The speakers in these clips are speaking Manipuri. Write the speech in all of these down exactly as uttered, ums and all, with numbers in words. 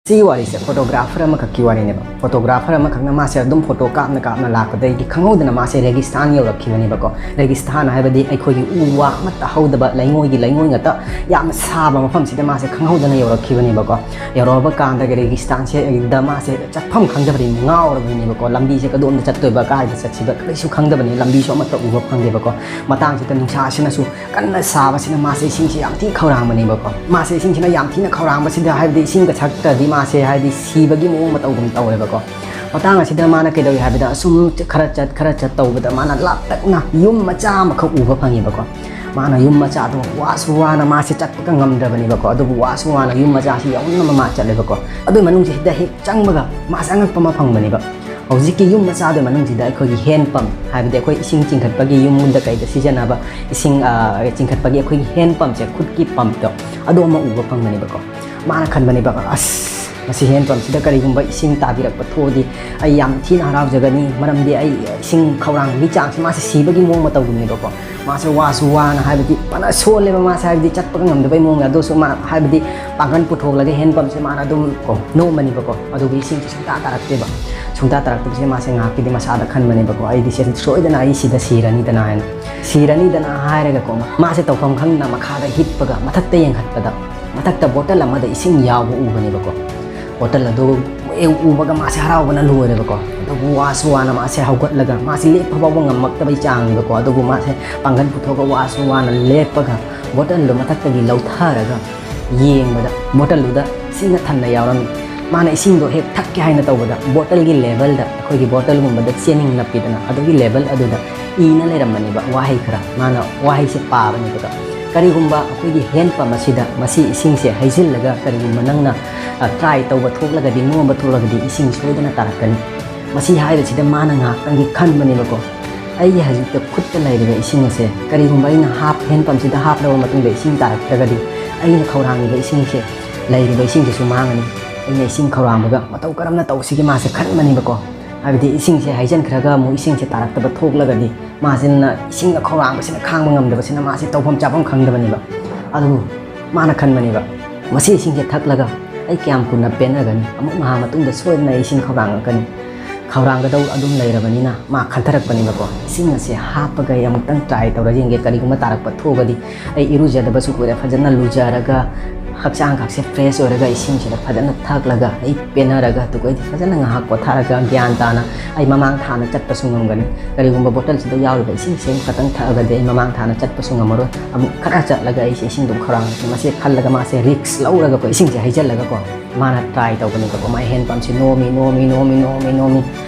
ꯁꯤꯒꯤ ꯋꯥꯔꯤꯁꯦ ꯐꯣꯇꯣꯒ꯭ꯔꯥꯐꯔ ꯑꯃꯈꯛꯀꯤ ꯋꯥꯔꯤꯅꯦꯕ꯫ ꯐꯣꯇꯣꯒ꯭ꯔꯥꯐꯔ ꯑꯃꯈꯛꯅ ꯃꯥꯁꯦ ꯑꯗꯨꯝ ꯐꯣꯇꯣ ꯀꯥꯞꯅ ꯀꯥꯞꯅ ꯂꯥꯛꯄꯗꯒꯤ ꯈꯪꯍꯧꯗꯅ ꯃꯥꯁꯦ ꯔꯦꯒꯤꯁꯇꯥꯟ ꯌꯧꯔꯛꯈꯤꯕꯅꯦꯕꯀꯣ꯫ ꯔꯦꯒꯤꯁꯇꯥꯟ ꯍꯥꯏꯕꯗꯤ ꯑꯩꯈꯣꯏꯒꯤ ꯎ ꯋꯥ ꯑꯃꯠꯇ ꯍꯧꯗꯕ, ꯂꯩꯉꯣꯏꯒꯤ ꯂꯩꯉꯣꯏ ꯉꯥꯛꯇ ꯌꯥꯝꯅ ꯁꯥꯕ ꯃꯐꯝꯁꯤꯗ ꯃꯥꯁꯦ ꯈꯪꯍꯧꯗꯅ ꯌꯧꯔꯛꯈꯤꯕꯅꯦꯕꯀꯣ꯫ ꯌꯧꯔꯛꯑꯕ ꯀꯥꯟꯗ ꯔꯦꯒꯤꯁꯇꯥꯟꯁꯤꯗ ꯃꯥꯁꯦ ꯆꯠꯐꯝ ꯈꯪꯗꯕꯅꯤ, ꯉꯥꯎꯔꯕꯅꯦꯕꯀꯣ꯫ ꯂꯝꯕꯤꯁꯦ ꯀꯗꯣꯝꯗ ꯆꯠꯇꯣꯏꯕ, ꯀꯥꯏꯗ ꯆꯠꯁꯤꯕ, ꯀꯔꯤꯁꯨ ꯈꯪꯗꯕꯅꯤ꯫ ꯂꯝꯕꯤꯁꯨ ꯑꯃꯠꯇ ꯎꯕ ꯐꯪꯗꯦꯕꯀꯣ꯫ ꯃꯇꯥꯡꯁꯤꯗ ꯅꯨꯡꯁꯥꯁꯤꯅꯁꯨ ꯀꯟꯅ ꯁꯥꯕꯁꯤꯅ ꯃꯥꯁꯦ ꯏꯁꯤꯡꯁꯦ ꯌꯥꯝ ꯊꯤ ꯈꯧꯔꯥꯡꯕꯅꯦꯕꯀꯣ꯫ ꯃꯥꯁꯦ ꯏꯁꯤꯡꯁꯤꯅ ꯌꯥꯝ ꯊꯤꯅ ꯈꯧꯔꯥꯡꯕꯁꯤꯗ, ꯍꯥꯏꯕꯗꯤ ꯏꯁꯤꯡꯒ ꯊꯛꯇ꯭ꯔꯗꯤ ꯃꯥꯁꯦ, ꯍꯥꯏꯗꯤ, ꯁꯤꯕꯒꯤ ꯃꯑꯣꯡ ꯃꯇꯧꯒꯨꯝ ꯇꯧꯋꯦꯕꯀꯣ꯫ ꯃꯇꯥꯡ ꯑꯁꯤꯗ ꯃꯥꯅ ꯀꯩꯗꯧꯏ ꯍꯥꯏꯕꯗ, ꯑꯁꯨꯝ ꯈꯔ ꯆꯠ ꯈꯔ ꯆꯠ ꯇꯧꯕꯗ ꯃꯥꯅ ꯂꯥꯞꯇꯛꯅ ꯌꯨꯝ ꯃꯆꯥ ꯑꯃꯈꯛ ꯎꯕ ꯐꯪꯉꯦꯕꯀꯣ꯫ ꯃꯥꯅ ꯌꯨꯝ ꯃꯆꯥꯗꯣ ꯋꯥꯁꯨ ꯋꯥꯅ ꯃꯥꯁꯦ ꯆꯠꯄꯒ ꯉꯝꯗ꯭ꯔꯕꯅꯦꯕꯀꯣ꯫ ꯑꯗꯨꯕꯨ ꯋꯥꯁꯨ ꯋꯥꯅ ꯌꯨꯝ ꯃꯆꯥꯁꯤ ꯌꯧꯅꯕ ꯃꯥ ꯆꯠꯂꯦꯕꯀꯣ꯫ ꯑꯗꯨꯏ ꯃꯅꯨꯡꯁꯤꯗ ꯍꯦꯛ ꯆꯪꯕꯒ ꯃꯥꯁꯦ ꯑꯉꯛꯄ ꯑꯃ ꯐꯪꯕꯅꯦꯕ꯫ ꯍꯧꯖꯤꯛꯀꯤ ꯌꯨꯝ ꯃꯆꯥꯗꯨꯒꯤ ꯃꯅꯨꯡꯁꯤꯗ ꯑꯩꯈꯣꯏꯒꯤ ꯍꯦꯟ ꯄꯝ, ꯍꯥꯏꯕꯗꯤ ꯑꯩꯈꯣꯏ ꯏꯁꯤꯡ ꯆꯤꯡꯈꯠꯄꯒꯤ, ꯌꯨꯝꯗ ꯀꯩꯗ ꯁꯤꯖꯤꯟꯅꯕ ꯏꯁꯤꯡ, ꯑ, ꯆꯤꯡꯈꯠꯄꯒꯤ ꯑꯩꯈꯣꯏꯒꯤ ꯍꯦꯟ ꯄꯝꯁꯦ, ꯈꯨꯠꯀꯤ ꯄꯝꯞꯇꯣ, ꯑꯗꯨ ꯑꯃ ꯎꯕ ꯐꯪꯕꯅꯦꯕꯀꯣ꯫ ꯃꯥꯅ ꯈꯟꯕꯅꯦꯕ, "ꯑꯁ, ꯃꯁꯤ ꯍꯦꯟ ꯄꯝꯁꯤꯗ ꯀꯔꯤꯒꯨꯝꯕ ꯏꯁꯤꯡ ꯇꯥꯕꯤꯔꯛꯄ ꯊꯣꯛꯑꯗꯤ ꯑꯩ ꯌꯥꯝ ꯊꯤꯅ ꯍꯔꯥꯎꯖꯒꯅꯤ, ꯃꯔꯝꯗꯤ ꯑꯩ ꯏꯁꯤꯡ ꯈꯧꯔꯥꯡꯕꯒꯤ ꯆꯥꯡꯁꯦ", ꯃꯥꯁꯦ ꯁꯤꯕꯒꯤ ꯃꯑꯣꯡ ꯃꯇꯧꯗꯨꯅꯦꯕꯀꯣ꯫ ꯃꯥꯁꯦ ꯋꯥꯁꯨ ꯋꯥꯅ, ꯍꯥꯏꯕꯗꯤ ꯐꯅ ꯁꯣꯜꯂꯦꯕ ꯃꯥꯁꯦ, ꯍꯥꯏꯕꯗꯤ ꯆꯠꯄꯒ ꯉꯝꯗꯕꯩ ꯃꯑꯣꯡꯗ꯫ ꯑꯗꯨꯁꯨ ꯃꯥ, ꯍꯥꯏꯕꯗꯤ, ꯄꯥꯡꯒꯜ ꯄꯨꯊꯣꯛꯂꯒ ꯍꯦꯟ ꯄꯝꯁꯦ ꯃꯥꯅ ꯑꯗꯨꯝ ꯀꯣ ꯅꯣꯝꯕꯅꯦꯕꯀꯣ꯫ ꯑꯗꯨꯒ ꯏꯁꯤꯡꯁꯦ ꯁꯨꯡꯇꯥ ꯇꯥꯔꯛꯇꯦꯕ꯫ ꯁꯨꯡꯇꯥ ꯇꯥꯔꯛꯇꯕꯁꯦ ꯃꯥꯁꯦ ꯉꯥꯏꯍꯥꯛꯀꯤꯗꯤ ꯃꯁꯥꯗ ꯈꯟꯕꯅꯦꯕꯀꯣ, "ꯑꯩꯗꯤ ꯁꯤ ꯁꯣꯏꯗꯅ ꯑꯩ ꯁꯤꯗ ꯁꯤꯔꯅꯤꯗꯅ" ꯍꯥꯏꯅ꯫ ꯁꯤꯔꯅꯤꯗꯅ ꯍꯥꯏꯔꯒꯀꯣ, ꯃꯥꯁꯦ ꯇꯧꯐꯝ ꯈꯪꯗꯅ ꯃꯈꯥꯗ ꯍꯤꯞꯄꯒ ꯃꯊꯛꯇ ꯌꯦꯡꯈꯠꯄꯗ, ꯃꯊꯛꯇ ꯕꯣꯇꯜ ꯑꯃꯗ ꯏꯁꯤꯡ ꯌꯥꯎꯕ ꯎꯕꯅꯦꯕꯀꯣ꯫ ꯕꯣꯇꯜ ꯑꯗꯨ ꯍꯦꯛ ꯎꯕꯒ ꯃꯥꯁꯦ ꯍꯔꯥꯎꯕꯅ ꯂꯣꯏꯔꯦꯕꯀꯣ꯫ ꯑꯗꯨꯕꯨ ꯋꯥꯁꯨ ꯋꯥꯅ ꯃꯥꯁꯦ ꯍꯧꯒꯠꯂꯒ, ꯃꯥꯁꯦ ꯂꯦꯞꯄ ꯐꯥꯎꯕ ꯉꯝꯃꯛꯇꯕꯩ ꯆꯥꯡꯅꯦꯕꯀꯣ꯫ ꯑꯗꯨꯕꯨ ꯃꯥꯁꯦ ꯄꯥꯡꯒꯜ ꯄꯨꯊꯣꯛꯑꯒ ꯋꯥꯁꯨ ꯋꯥꯅ ꯂꯦꯞꯄꯒ ꯕꯣꯇꯜꯗꯣ ꯃꯊꯛꯇꯒꯤ ꯂꯧꯊꯔꯒ ꯌꯦꯡꯕꯗ, ꯕꯣꯇꯜꯗꯨꯗ ꯏꯁꯤꯡꯅ ꯊꯟꯅ ꯌꯥꯎꯔꯝꯃꯤ꯫ ꯃꯥꯅ ꯏꯁꯤꯡꯗꯣ ꯍꯦꯛ ꯊꯛꯀꯦ ꯍꯥꯏꯅ ꯇꯧꯕꯗ, ꯕꯣꯇꯜꯒꯤ ꯂꯦꯕꯜꯗ, ꯑꯩꯈꯣꯏꯒꯤ ꯕꯣꯇꯜꯒꯨꯝꯕꯗ ꯆꯦꯅꯤꯡ ꯅꯞꯄꯤꯗꯅ, ꯑꯗꯨꯒꯤ ꯂꯦꯕꯜ ꯑꯗꯨꯗ ꯏꯅ ꯂꯩꯔꯝꯕꯅꯦꯕ ꯋꯥꯍꯩ ꯈꯔ꯫ ꯃꯥꯅ ꯋꯥꯍꯩꯁꯦ ꯄꯥꯕꯅꯦꯕꯀꯣ꯫ "ꯀꯔꯤꯒꯨꯝꯕ ꯑꯩꯈꯣꯏꯒꯤ ꯍꯦꯟ ꯄꯝ ꯑꯁꯤꯗ ꯃꯁꯤ ꯏꯁꯤꯡꯁꯦ ꯍꯩꯖꯤꯜꯂꯒ ꯀꯔꯤꯒꯨꯝꯕ ꯅꯪꯅ, ꯑ, ꯇ꯭ꯔꯥꯏ ꯇꯧꯕ ꯊꯣꯛꯂꯒꯗꯤ, ꯅꯣꯝꯕ ꯊꯣꯛꯂꯒꯗꯤ ꯏꯁꯤꯡ ꯁꯣꯏꯗꯅ ꯇꯥꯔꯛꯀꯅꯤ"꯫ ꯃꯁꯤ ꯍꯥꯏꯕꯁꯤꯗ ꯃꯥꯅ ꯉꯥꯏꯍꯥꯛꯇꯪꯗꯤ ꯈꯟꯕꯅꯦꯕꯀꯣ, "ꯑꯩꯒꯤ ꯍꯧꯖꯤꯛꯇ ꯈꯨꯠꯇ ꯂꯩꯔꯤꯕ ꯏꯁꯤꯡ ꯑꯁꯦ ꯀꯔꯤꯒꯨꯝꯕ ꯑꯩꯅ ꯍꯥꯞ-, ꯍꯦꯟ ꯄꯝꯁꯤꯗ ꯍꯥꯞꯂꯕ ꯃꯇꯨꯡꯗ ꯏꯁꯤꯡ ꯇꯥꯔꯛꯇ꯭ꯔꯒꯗꯤ ꯑꯩꯅ ꯈꯧꯔꯥꯡꯉꯤꯕ ꯏꯁꯤꯡꯁꯦ, ꯂꯩꯔꯤꯕ ꯏꯁꯤꯡꯁꯤꯁꯨ ꯃꯥꯡꯉꯅꯤ꯫ ꯑꯩꯅ ꯏꯁꯤꯡ ꯈꯧꯔꯥꯡꯕꯒ ꯃꯇꯧ ꯀꯔꯝꯅ ꯇꯧꯁꯤꯒꯦ?" ꯃꯥꯁꯦ ꯈꯟꯕꯅꯦꯕꯀꯣ꯫ ꯍꯥꯏꯕꯗꯤ ꯏꯁꯤꯡꯁꯦ ꯍꯩꯖꯤꯟꯈ꯭ꯔꯒ ꯑꯃꯨꯛ ꯏꯁꯤꯡꯁꯦ ꯇꯥꯔꯛꯇꯕ ꯊꯣꯛꯂꯒꯗꯤ, ꯃꯥꯁꯤꯅ ꯏꯁꯤꯡꯅ ꯈꯧꯔꯥꯡꯕꯁꯤꯅ ꯈꯥꯡꯕ ꯉꯝꯗꯕꯁꯤꯅ ꯃꯥꯁꯦ ꯇꯧꯐꯝ ꯆꯥꯐꯝ ꯈꯪꯗꯕꯅꯦꯕ꯫ ꯑꯗꯨꯕꯨ ꯃꯥꯅ ꯈꯟꯕꯅꯦꯕ, "ꯃꯁꯤ ꯏꯁꯤꯡꯁꯦ ꯊꯛꯂꯒ ꯑꯩ ꯀꯌꯥꯝ ꯀꯨꯏꯅ ꯄꯦꯟꯅꯒꯅꯤ? ꯑꯃꯨꯛ ꯉꯥꯏꯍꯥꯛ ꯃꯇꯨꯡꯗ ꯁꯣꯏꯗꯅ ꯑꯩ ꯏꯁꯤꯡ ꯈꯧꯔꯥꯡꯉꯛꯀꯅꯤ, ꯈꯧꯔꯥꯡꯒꯗꯧ ꯑꯗꯨꯝ ꯂꯩꯔꯕꯅꯤꯅ ꯃꯥ ꯈꯟꯊꯔꯛꯄꯅꯤꯕꯀꯣ꯫ ꯏꯁꯤꯡ ꯑꯁꯦ ꯍꯥꯞꯄꯒ ꯑꯩ ꯑꯃꯨꯛꯇꯪ try ꯇꯧꯔ ꯌꯦꯡꯒꯦ, ꯀꯔꯤꯒꯨꯝꯕ ꯇꯥꯔꯛꯄ ꯊꯣꯛꯑꯒꯗꯤ꯫ ꯑꯩ ꯏꯔꯨꯖꯗꯕꯁꯨ ꯀꯨꯏꯔꯦ, ꯐꯖꯅ ꯂꯨꯖꯔꯒ ꯍꯛꯆꯥꯡꯈꯛꯁꯦ fresh ꯑꯣꯏꯔꯒ ꯏꯁꯤꯡꯁꯤꯗ ꯐꯖꯅ ꯊꯛꯂꯒ ꯑꯩ ꯄꯦꯟꯅꯔꯒ, ꯑꯗꯨꯒ ꯑꯩꯗꯤ ꯐꯖꯅ ꯉꯥꯏꯍꯥꯛ ꯄꯣꯊꯥꯔꯒ ꯒ꯭ꯌꯥꯟ ꯇꯥꯅ ꯑꯩ ꯃꯃꯥꯡ ꯊꯥꯅ ꯆꯠꯄꯁꯨ ꯉꯝꯒꯅꯤ꯫ ꯀꯔꯤꯒꯨꯝꯕ bottleꯁꯤꯗ ꯌꯥꯎꯔꯤꯕ ꯏꯁꯤꯡꯁꯦ ꯈꯛꯇꯪ ꯊꯛꯑꯒꯗꯤ ꯑꯩ ꯃꯃꯥꯡ ꯊꯥꯅ ꯆꯠꯄꯁꯨ ꯉꯝꯃꯔꯣꯏ꯫ ꯑꯃꯨꯛ ꯈꯔ ꯆꯠꯂꯒ ꯑꯩꯁꯦ ꯏꯁꯤꯡꯗꯨ ꯈꯧꯔꯥꯡꯉꯛꯀꯦ꯫ ꯃꯁꯤ ꯈꯜꯂꯒ ꯃꯥꯁꯦ risk ꯂꯧꯔꯒꯀꯣ, ꯏꯁꯤꯡꯁꯦ ꯍꯩꯖꯤꯜꯂꯒꯀꯣ ꯃꯥꯅ try ꯇꯧꯕꯅꯦꯕꯀꯣ꯫ ꯃꯥꯏ hand pumpꯁꯦ ꯅꯣꯝꯃꯤ, ꯅꯣꯝꯃꯤ, ꯅꯣꯝꯃꯤ, ꯅꯣꯝꯃꯤ, ꯅꯣꯝꯃꯤ꯫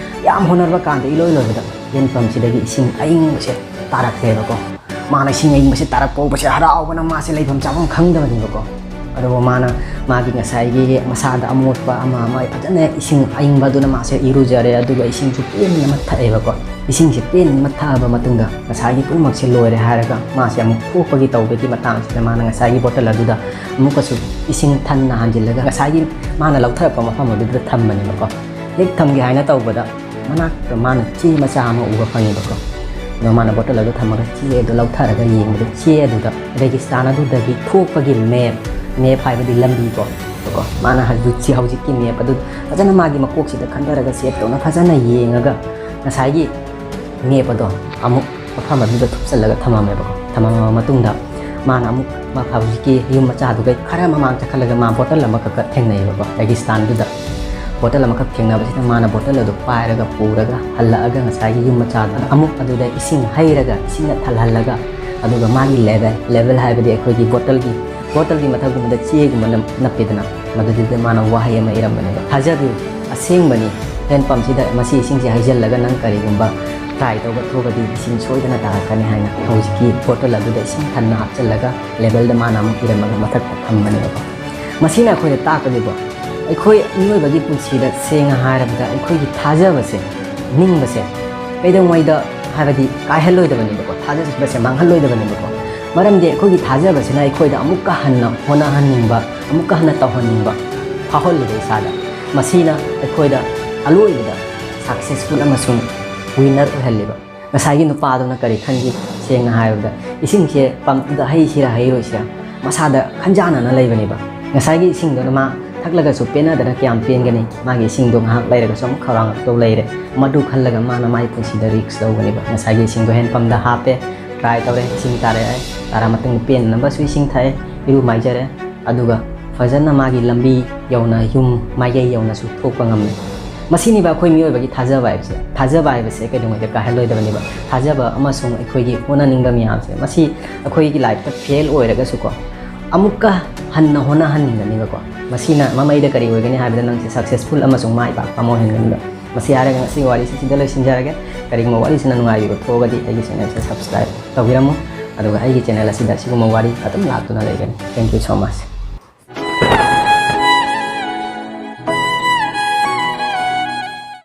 ꯌꯥꯝ ꯍꯣꯠꯅꯔꯕ ꯀꯥꯟꯗ ꯏꯂꯣꯏ ꯂꯣꯏꯕꯗ hand pumpꯁꯤꯗꯒꯤ ꯏꯁꯤꯡ ꯑꯏꯪꯕꯁꯦ ꯇꯥꯔꯛꯈ꯭ꯔꯦꯕꯀꯣ꯫ ꯃꯥꯅ ꯏꯁꯤꯡ ꯑꯏꯪꯕꯁꯦ ꯇꯥꯔꯛꯄ ꯎꯕꯁꯦ ꯍꯔꯥꯎꯕꯅ ꯃꯥꯁꯦ ꯂꯩꯐꯝ ꯆꯥꯐꯝ ꯈꯪꯗꯕꯅꯦꯕꯀꯣ꯫ ꯑꯗꯨꯕꯨ ꯃꯥꯅ ꯃꯥꯒꯤ ꯉꯁꯥꯏꯒꯤ ꯃꯁꯥꯗ ꯑꯃꯣꯠꯄ ꯑꯃ ꯑꯃ ꯐꯖꯅ ꯏꯁꯤꯡ ꯑꯏꯪꯕ ꯑꯗꯨꯅ ꯃꯥꯁꯦ ꯏꯔꯨꯖꯔꯦ, ꯑꯗꯨꯒ ꯏꯁꯤꯡꯁꯨ ꯄꯦꯟꯅ ꯑꯃ ꯊꯛꯑꯦꯕꯀꯣ꯫ ꯏꯁꯤꯡꯁꯦ ꯄꯦꯟꯅ ꯑꯃ ꯊꯛꯑꯕ ꯃꯇꯨꯡꯗ ꯉꯁꯥꯏꯒꯤ ꯄꯨꯝꯅꯃꯛꯁꯦ ꯂꯣꯏꯔꯦ ꯍꯥꯏꯔꯒ ꯃꯥꯁꯦ ꯑꯃꯨꯛ ꯊꯣꯛꯄꯒꯤ ꯇꯧꯕꯒꯤ ꯃꯇꯥꯡꯁꯤꯗ ꯃꯥꯅ ꯉꯁꯥꯏꯒꯤ bottle ꯑꯗꯨꯗ ꯑꯃꯨꯛꯀꯁꯨ ꯏꯁꯤꯡ ꯊꯟꯅ ꯍꯥꯟꯖꯤꯜꯂꯒ ꯉꯁꯥꯏꯒꯤ ꯃꯥꯅ ꯂꯧꯊꯔꯛꯄ ꯃꯐꯝ ꯑꯗꯨꯗ ꯊꯝꯕꯅꯦꯕꯀꯣ꯫ ꯍꯦꯛ ꯊꯝꯒꯦ ꯍꯥꯏꯅ ꯇꯧꯕꯗ ꯃꯅꯥꯛꯇ ꯃꯥꯅ ꯆꯦ ꯃꯆꯥ ꯑꯃ ꯎꯕ ꯐꯪꯉꯦꯕꯀꯣ꯫ ꯑꯗꯣ ꯃꯥꯅ bottle ꯑꯗꯨ ꯊꯝꯃꯒ ꯆꯦ ꯑꯗꯨ ꯂꯧꯊꯔꯒ ꯌꯦꯡꯕꯗ ꯆꯦ ꯑꯗꯨꯗ ꯔꯦꯒꯤꯁꯇꯥꯟ ꯑꯗꯨꯗꯒꯤ ꯊꯣꯛꯄꯒꯤ map, map ꯍꯥꯏꯕꯗꯤ ꯂꯝꯕꯤꯀꯣ꯫ ꯀꯣ, ꯃꯥꯅ ꯍꯧꯖꯤꯛ, ꯍꯧꯖꯤꯛꯀꯤ map ꯑꯗꯨ ꯐꯖꯅ ꯃꯥꯒꯤ ꯃꯀꯣꯛꯁꯤꯗ ꯈꯟꯊꯔꯒ ꯁꯦꯞ ꯇꯧꯅ ꯐꯖꯅ ꯌꯦꯡꯉꯒ ꯉꯁꯥꯏꯒꯤ map ꯑꯗꯣ ꯑꯃꯨꯛ ꯃꯐꯝ ꯑꯗꯨꯗ ꯊꯨꯞꯆꯜꯂꯒ ꯊꯝꯃꯝꯃꯦꯕꯀꯣ꯫ ꯊꯝꯃꯝꯃꯕ ꯃꯇꯨꯡꯗ ꯃꯥꯅ ꯑꯃꯨꯛ ꯃꯥ ꯍꯧꯖꯤꯛꯀꯤ ꯌꯨꯝ ꯃꯆꯥꯗꯨꯒꯩ ꯈꯔ ꯃꯃꯥꯡ ꯆꯠꯈꯠꯂꯒ ꯃꯥ bottle ꯑꯃꯈꯛꯀ ꯊꯦꯡꯅꯩꯌꯦꯕꯀꯣ, ꯔꯦꯒꯤꯁꯇꯥꯟꯗꯨꯗ꯫ Bottle ꯑꯃꯈꯛ ꯊꯦꯡꯅꯕꯁꯤꯗ ꯃꯥꯅ bottle ꯑꯗꯨ ꯄꯥꯏꯔꯒ ꯄꯨꯔꯒ ꯍꯜꯂꯛꯑꯒ ꯉꯁꯥꯏꯒꯤ ꯌꯨꯝ ꯃꯆꯥꯗꯨꯗ ꯑꯃꯨꯛ ꯑꯗꯨꯗ ꯏꯁꯤꯡ ꯍꯩꯔꯒ, ꯏꯁꯤꯡꯅ ꯊꯜꯍꯜꯂꯒ, ꯑꯗꯨꯒ ꯃꯥꯒꯤ level, level ꯍꯥꯏꯕꯗꯤ ꯑꯩꯈꯣꯏꯒꯤ bottleꯒꯤ, bottleꯒꯤ ꯃꯊꯛꯒꯨꯝꯕꯗ ꯆꯦꯒꯨꯝꯕ ꯅꯞ-, ꯅꯞꯄꯤꯗꯅ, ꯃꯗꯨꯗꯨꯗ ꯃꯥꯅ ꯋꯥꯍꯩ ꯑꯃ ꯏꯔꯝꯕꯅꯦꯕ, "ꯊꯥꯖꯕꯤꯌꯨ, ꯑꯁꯦꯡꯕꯅꯤ, hand pumpꯁꯤꯗ ꯃꯁꯤ ꯏꯁꯤꯡꯁꯦ ꯍꯩꯖꯤꯜꯂꯒ ꯅꯪ ꯀꯔꯤꯒꯨꯝꯕ try ꯇꯧꯕ ꯊꯣꯛꯑꯒꯗꯤ ꯏꯁꯤꯡ ꯁꯣꯏꯗꯅ ꯇꯥꯔꯛꯀꯅꯤ" ꯍꯥꯏꯅ ꯍꯧꯖꯤꯛꯀꯤ bottle ꯑꯗꯨꯗ ꯏꯁꯤꯡ ꯊꯟꯅ ꯍꯥꯞꯆꯤꯜꯂꯒ labelꯗ ꯃꯥꯅ ꯑꯃꯨꯛ ꯏꯔꯝꯃꯒ ꯃꯊꯛꯇ ꯊꯝꯕꯅꯦꯕꯀꯣ꯫ ꯃꯁꯤꯅ ꯑꯩꯈꯣꯏꯗ ꯇꯥꯛꯄꯗꯤꯀꯣ, ꯑꯩꯈꯣꯏ ꯃꯤꯑꯣꯏꯕꯒꯤ ꯄꯨꯟꯁꯤꯗ ꯁꯦꯡꯅ ꯍꯥꯏꯔꯕꯗ ꯑꯩꯈꯣꯏꯒꯤ ꯊꯥꯖꯕꯁꯦ, ꯅꯤꯡꯕꯁꯦ ꯀꯩꯗꯧꯉꯩꯗ, ꯍꯥꯏꯕꯗꯤ ꯀꯥꯏꯍꯜꯂꯣꯏꯗꯕꯅꯦꯕꯀꯣ, ꯊꯥꯖꯕꯁꯦ ꯃꯥꯡꯍꯜꯂꯣꯏꯗꯕꯅꯦꯕꯀꯣ꯫ ꯃꯔꯝꯗꯤ ꯑꯩꯈꯣꯏꯒꯤ ꯊꯥꯖꯕꯁꯤꯅ ꯑꯩꯈꯣꯏꯗ ꯑꯃꯨꯛꯀ ꯍꯟꯅ ꯍꯣꯠꯅꯍꯟꯅꯤꯡꯕ, ꯑꯃꯨꯛꯀ ꯍꯟꯅ ꯇꯧꯍꯟꯅꯤꯡꯕ ꯐꯥꯎꯍꯜꯂꯤꯕ ꯏꯁꯥꯗ꯫ ꯃꯁꯤꯅ ꯑꯩꯈꯣꯏꯗ ꯑꯂꯣꯏꯕꯗ successful ꯑꯃꯁꯨꯡ winner ꯑꯣꯏꯍꯜꯂꯤꯕ꯫ ꯉꯁꯥꯏꯒꯤ ꯅꯨꯄꯥꯗꯨꯅ ꯀꯔꯤ ꯈꯟꯈꯤ? ꯁꯦꯡꯅ ꯍꯥꯏꯔꯕꯗ, ꯏꯁꯤꯡꯁꯦ pumpꯇꯨꯗ ꯍꯩꯁꯤꯔꯥ ꯍꯩꯔꯣꯏꯁꯤꯔꯥ ꯃꯁꯥꯗ ꯈꯟꯖꯥꯟꯅꯅ ꯂꯩꯕꯅꯦꯕ꯫ ꯉꯁꯥꯏꯒꯤ ꯏꯁꯤꯡꯗꯨꯅ ꯃꯥ ꯊꯛꯂꯒꯁꯨ ꯄꯦꯟꯅꯗꯅ ꯀꯌꯥꯝ ꯄꯦꯟꯒꯅꯤ? ꯃꯥꯒꯤ ꯏꯁꯤꯡꯗꯣ ꯉꯥꯏꯍꯥꯛ ꯂꯩꯔꯒꯁꯨ ꯑꯃꯨꯛ ꯈꯧꯔꯥꯡꯉꯛꯇꯧ ꯂꯩꯔꯦ꯫ ꯃꯗꯨ ꯈꯜꯂꯒ ꯃꯥꯅ ꯃꯥꯒꯤ ꯄꯨꯟꯁꯤꯗ risk ꯂꯧꯒꯅꯦꯕ꯫ ꯉꯁꯥꯏꯒꯤ ꯏꯁꯤꯡꯗꯣ hand pumpꯗ ꯍꯥꯞꯄꯦ, try ꯇꯧꯔꯦ, ꯏꯁꯤꯡ ꯇꯥꯔꯛꯑꯦ, ꯇꯥꯔꯛꯑ ꯃꯇꯨꯡꯗ ꯄꯦꯟꯅꯅꯕꯁꯨ ꯏꯁꯤꯡ ꯊꯛꯑꯦ, ꯏꯔꯨ ꯃꯥꯏꯖꯔꯦ, ꯑꯗꯨꯒ ꯐꯖꯅ ꯃꯥꯒꯤ ꯂꯝꯕꯤ ꯌꯧꯅ, ꯌꯨꯝ ꯃꯥꯏꯀꯩ ꯌꯧꯅꯁꯨ ꯊꯣꯛꯄ ꯉꯝꯃꯦ꯫ ꯃꯁꯤꯅꯤꯕ ꯑꯩꯈꯣꯏ ꯃꯤꯑꯣꯏꯕꯒꯤ ꯊꯥꯖꯕ ꯍꯥꯏꯕꯁꯦ꯫ ꯊꯥꯖꯕ ꯍꯥꯏꯕꯁꯦ ꯀꯩꯗꯧꯉꯩꯗ ꯀꯥꯏꯍꯜꯂꯣꯏꯗꯕꯅꯦꯕ꯫ ꯊꯥꯖꯕ ꯑꯃꯁꯨꯡ ꯑꯩꯈꯣꯏꯒꯤ ꯍꯣꯠꯅꯅꯤꯡꯕ ꯃꯌꯥꯝꯁꯦ, ꯃꯁꯤ ꯑꯩꯈꯣꯏꯒꯤ lifeꯇ fail ꯑꯣꯏꯔꯒꯁꯨꯀꯣ, ꯑꯃꯨꯛꯀ ꯍꯟꯅ ꯍꯣꯠꯅꯍꯟꯅꯤꯡꯒꯅꯤꯕꯀꯣ꯫ ꯃꯁꯤꯅ ꯃꯃꯩꯗ ꯀꯔꯤ ꯑꯣꯏꯒꯅꯤ ꯍꯥꯏꯕꯗ, ꯅꯪꯁꯦ successful ꯑꯃꯁꯨꯡ ꯃꯥꯏ ꯄꯥꯛꯄ ꯑꯃ ꯑꯣꯏꯍꯟꯒꯅꯤꯕ꯫ ꯃꯁꯤ ꯍꯥꯏꯔꯒ ꯉꯁꯤꯒꯤ ꯋꯥꯔꯤꯁꯤ ꯁꯤꯗ ꯂꯣꯏꯁꯤꯟꯖꯔꯒꯦ꯫ ꯀꯔꯤꯒꯨꯝꯕ ꯋꯥꯔꯤꯁꯤꯅ ꯅꯨꯡꯉꯥꯏꯕꯤꯕ ꯊꯣꯛꯑꯒꯗꯤ ꯑꯩꯒꯤ channelꯁꯦ subscribe ꯇꯧꯕꯤꯔꯝꯃꯨ, ꯑꯗꯨꯒ ꯑꯩꯒꯤ channel ꯑꯁꯤꯗ ꯁꯤꯒꯨꯝꯕ ꯋꯥꯔꯤ ꯑꯗꯨꯝ ꯂꯥꯛꯇꯨꯅ ꯂꯩꯒꯅꯤ꯫ Thank you so much꯫